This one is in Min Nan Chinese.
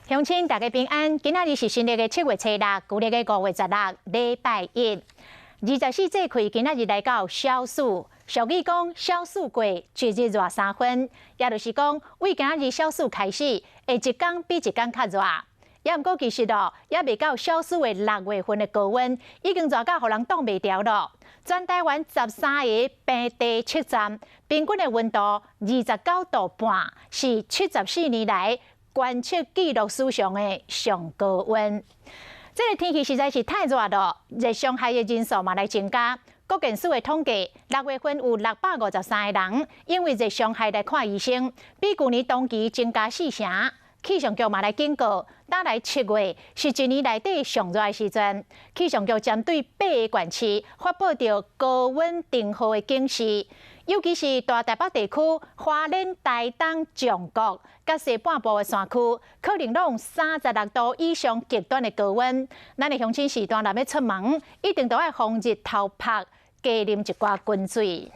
鄉親大家平安，今仔日是新曆的7月初六，舊曆的5月16，禮拜一。24節氣今仔日來到小暑，俗語講小暑過，一日熱3分，也就是講，對今仔日小暑開始，會一工比一工較熱。也毋過其實哦，猶未到小暑的6月份的高溫，已經熱到予人擋袂牢囉。全台灣13個平地測站平均的溫度29.5度，是74年來觀測記錄史上的上高溫。這个天氣實在是太熱了，熱傷害的人數嘛來增加。國健署的統計，6月份有653個人因為熱傷害來看醫生，比舊年同期增加4成。氣象局嘛來警告，今來7月是一年內底上熱的時陣。氣象局針對八个縣市發布著高溫燈號的警示，尤其是大台北地區、花蓮、台東、彰化、佮西半部的山區，可能攏有36度以上極端的高溫。咱的鄉親時段若欲出門，一定都愛防熱頭髮，加啉一寡滾水。